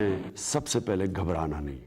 सबसे पहले घबराना नहीं है।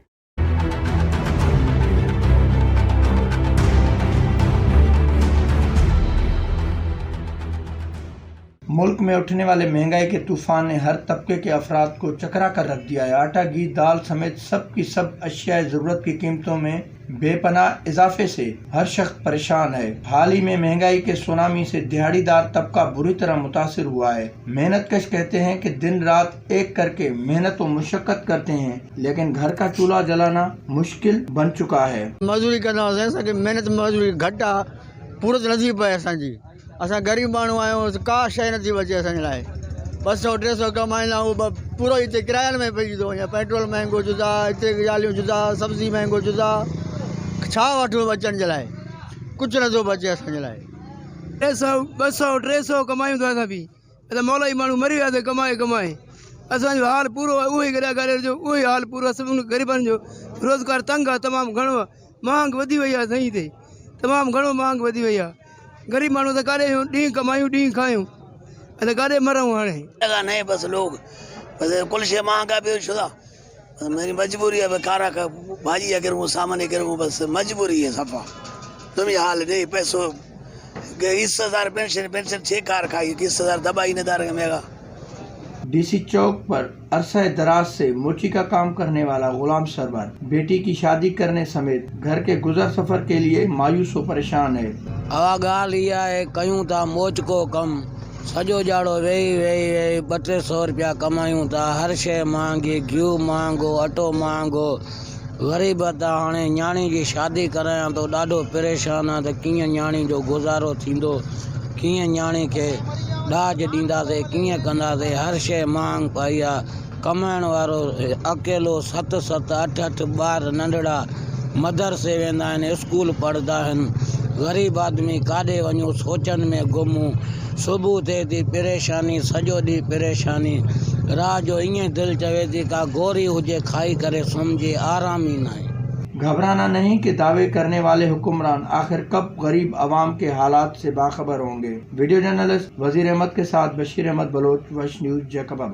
मुल्क में उठने वाले महंगाई के तूफान ने हर तबके के अफराद को चकरा कर रख दिया है। आटा, घी, दाल समेत सब की सब अशियाए ज़रूरत की कीमतों में बेपनाह इजाफे से हर शख्स परेशान है। हाल ही में महंगाई के सुनामी से दिहाड़ीदार तबका बुरी तरह मुतासिर हुआ है। मेहनत कश कहते हैं कि दिन रात एक करके मेहनत व मुशक्क़त करते हैं, लेकिन घर का चूल्हा जलाना मुश्किल बन चुका है। मज़दूरी कंदा हुआसीं, असांखे महिनत मज़दूरी घटि आहे, पूरत नथी पए असांजी। असां ग़रीब माण्हू आहियूं, का शइ नथी बचे असांजे लाइ। 200 300 कमाईंदा आहियूं, उहो पूरो हिते किरायनि में पइजी थो वञे। पेट्रोल महंगो जुदा, हिते ॻाल्हियूं जुदा, सब्ज़ी महंगो जुदा, छा वठूं बच्चनि जे लाइ? कुझु नथो बचे असांजे लाइ। 300 200 300 कमायूं था असां बि, असां मौलाई माण्हू मरी वियासीं कमाए कमाए। असांजो हाल पूरो आहे, उहो ई गॾा गाॾे जो उहो ई हाल पूरो आहे सभिनी ग़रीबनि जो। रोज़गार तंग आहे, तमामु घणो आहे, महांग वधी वई आहे साईं, हिते तमामु घणो महांग वधी वई आहे। ग़रीब माण्हू त काॾे ॾींहुं कमायूं ॾींहुं खायूं, असां काॾे मरूं हाणे। लगा नहीं बस लोग बस कुल शे महंगा भी शुदा, बस मेरी मजबूरी है, कारा का भाजी करूँ सामान करूँ, बस मजबूरी है सफा। तुम ये हाल नहीं पैसो 20,000 पेंशन, पेंशन 6 कार खाई, 21,000 दबाई ने दार मेगा। डीसी चौक पर अरसा दराज से मोची का काम करने वाला गुलाम सरवर बेटी की शादी करने समेत घर के गुजर सफर के लिए मायूस व परेशान है। हवा ॻाल्हि इहा आहे, कयूं था मोचको कमु, सॼो ॼाड़ो वेही वेही वेही 200-300 रुपया कमायूं था। हर शइ महांगी, घिउ महांगो, आटो महांगो। ग़रीब त हाणे नियाणी जी शादी करायां थो, ॾाढो परेशान आहियां त कीअं नियाणी जो गुज़ारो थींदो, कीअं नियाणी खे ॾाज ॾींदासीं, कीअं कंदासीं। हर शइ महांग पई आहे। कमाइण वारो अकेलो, 7 7 8 8 ॿार नंढड़ा मदरसे वेंदा आहिनि, स्कूल पढ़ंदा आहिनि। ग़रीब आदमी काॾे वञूं, सोचनि में गुमूं। सुबुह थिए थी परेशानी, सॼो ॾींहुं परेशानी। राति जो ईअं दिलि चवे थी का गोरी हुजे खाई करे सुम्हिजे, आराम ई न आहे। घबराना नहीं कि दावे करने वाले हुक्मरान आखिर कब गरीब आवाम के हालात से बाखबर होंगे। वीडियो जर्नलिस्ट वजीर अहमद के साथ बशीर अहमद बलोच, वश न्यूज़, जैकबाबाद।